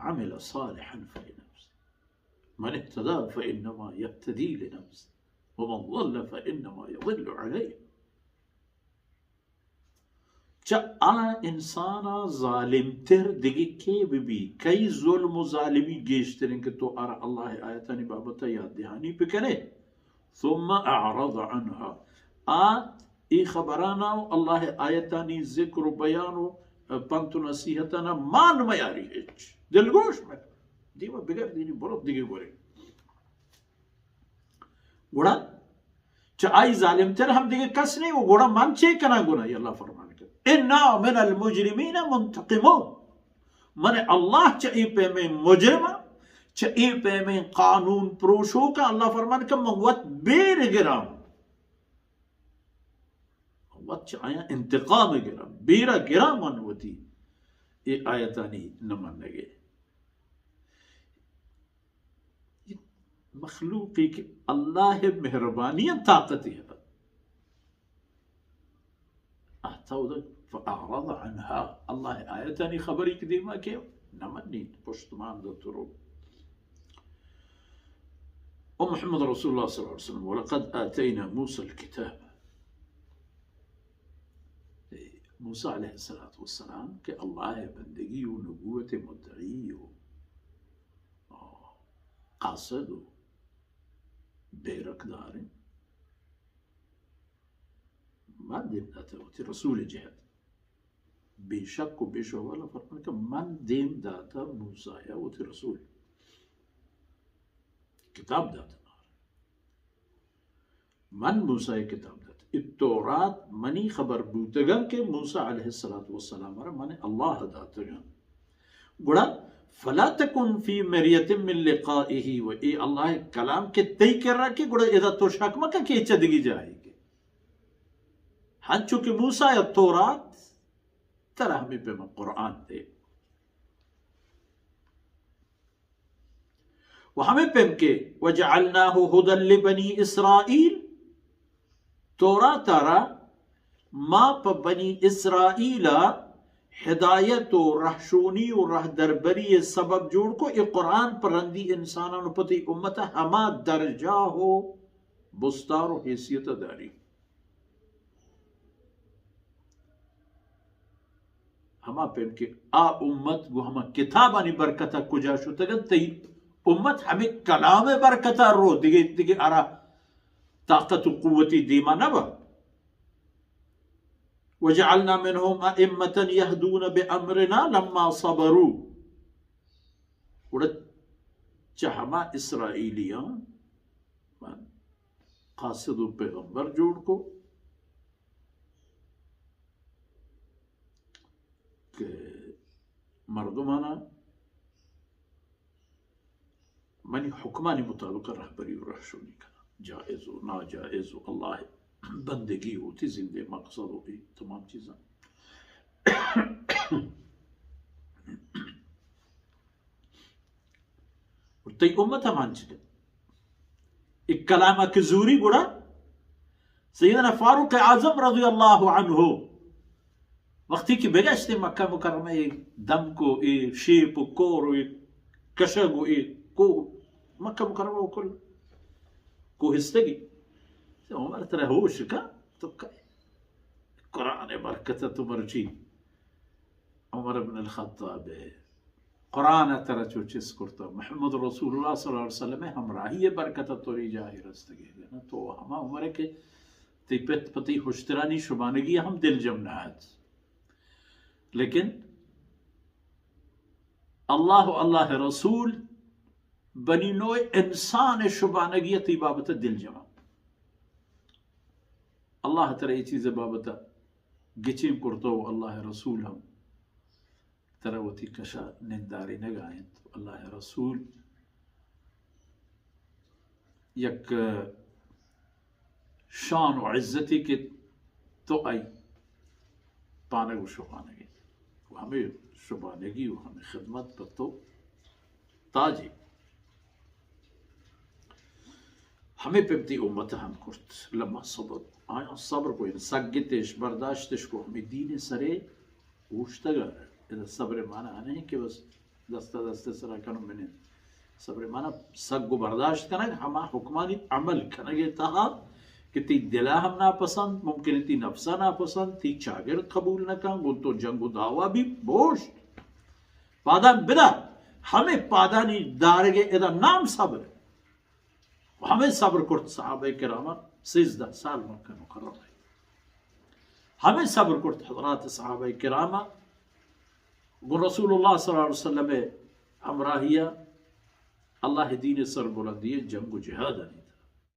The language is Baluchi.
عمل صالحا فلنفسه، من اهتدى فإنما يهتدي لنفسه، ومن ضل فإنما يضل عليها. چہ آ انسان ءَ ظالم تر دگہ کئے بہ بی؟ کئی ظلم و ظالمی گیشتر انت کہ تو آرا اللہ ءِ آیتانی بابت ءَ یاد دہانی بکنے؟ ثم اعرض عنها، آ اے خبراناں و اللہ ءِ آیتانی ذکر و بیان و پنت و نصیحتاناں مان میاری، ہچ دلگوش مکن، دیما بگردینی برو دگہ گورے۔ گڑا چہ آئی ظالم تر ہم دگہ کس نہیں، و گڑا من چے کناں گناہ؟ اللہ فرمان کن، انا من المجرمین منتقمون، من اللہ چہ اے پیمیں مجرم، چہ اے پیمیں قانون پروشوک، اللہ فرمان کن، من وت بیر گراں، وت چہ آیاں انتقام گراں، بیرا گراں من وتی اے آیتانی نہ منگے۔ مخلوقے کہ اللہ ءِ مہربانی ءَ طاقتے ہست، آ تو فاعرض عنها، اللہ ءِ آیتانی خبری کہ دیما کہ نہ منیت، پشتمان دات رو۔ و محمد رسول اللہ صلی اللہ علیہ وسلم، ولقد آتینا موسی الکتاب۔ موسی علیہ الصلوۃ والسلام کہ اللہ ءِ بندگی و نبوت مدعی و قاصد و بیرکدار انت، ما دیم داتہ وتی رسول جہت۔ بے شک و بے شبہ اللہ فرمان کہ من دیم داتہ موسی ءَ وتی رسول، کتاب داتہ۔ من موسی ءَ کتاب دات۔ اے تورات منی خبر بوتگاں کہ موسی علیہ الصلوۃ والسلام ءَ را من اللہ داتگاں۔ گڑا فلا تکن فی مریۃ من لقائه، و اے اللہ ءِ کلام کہ تئی کرا کہ گڑا ادا تو شک مکن کہ چہ دگی جاہے کہ ہنچو کہ موسی ءَ تورات ترا ہمے پیما قرآن دے۔ و ہمے پیم کہ وجعلناه هدى لبني إسرائيل، تورات ءَ را ما پہ بنی اسرائیل ءَ ہدایت و رہشونی و رہدربری ءِ سبب جوڑ کو۔ اے قرآن پہ رندی انسانان و پہ تئی امت ءَ ہما درجہ و بستار و حیثیت ءَ داری۔ ہما پیم کہ آ امت گوں ہما کتابانی برکت ءَ کجا شتگ انت، تئی امت ہمے کلام ءِ برکت ءَ رو، دگہ، دگہ آرا طاقت و قوتی دیما نہ با۔ وجعلنا منهم أئمة يهدون بأمرنا لما صبروا۔ گڑا چہ ہما اسرائیلیاں من قاصد و پیغمبر جوڑ کو کہ مردمانا منی حکمانی مطابق رہبری و رہشونی کناں، جائز و ناجائز و اللہ بندگی و وتی زندے مقصد و اے تمام چیزاں۔ و تئی امت ہم انچ کنت۔ اے کلام ءَ کہ زوری گڑا سیدنا فاروق اعظم رضی اللہ عنہ وقتی کہ بگشت مکہ مکرمہ ءَ، دمک و اے شیپ و کور و اے کشگ و اے کوہ، مکہ مکرمہ و کل کوہستگی۔ عمر ترا ہوش کا تو کئے؟ قرآن برکت تو مرچی عمر بن الخطاب ءَ قرآن ءَ ترا چو چست کرتا، محمد رسول اللہ صلی اللہ علیہ وسلم ءِ ہمراہی ءِ برکت ءَ تو اے جاہے رستگے۔ نہ تو ہما عمر ءَ کہ تئی پت پہ تئی ہشترانی شبانگی ءَ ہم دلجم نہ ات، لیکن اللہ و اللہ ءِ رسول بنی نوع انسان ءِ شبانگی ءَ تئی بابت ءَ دلجم ات۔ اللہ ترا اے چیز ءِ بابت ءَ گچین کرتا و اللہ ءِ رسول ہم ترا وتی کشا نندارینگا انت۔ اللہ ءِ رسول یک شان و عزتے کہ تو آئی پانگ و شبانگی و ہمے شبانگی و ہمے خدمت پہ تو تاجے۔ ہمے پیم تئی امت ہم کرت، لما صبر، آیاں صبر کو، یعنی سگتش، برداشتش کو، ہمے دین سرے اوشتگ۔ ادا صبر معنی نہیں کہ بس دست دست سرا کنو منند۔ صبر مانا سگ و برداشت کنگ، ہما حکمانی عمل کنگ تہا کہ تی دلا ہم ناپسند، ممکن تی نفسا ناپسند، تی چاگرد قبول نکن، گون تو جنگ و دعوا بھی بوشت۔ پادان بدار، ہمیں پادانی دارگ ادا نام صبر۔ و ہمیں صبر کرت صحابہ کراما سیزدہ سال مکہ مکرمہ۔ ہمیں صبر کرت حضرات صحابہ کراما گوں رسول اللہ صلی اللہ علیہ وسلم ہمراہیا اللہ دین سربلندی جنگ و جہاد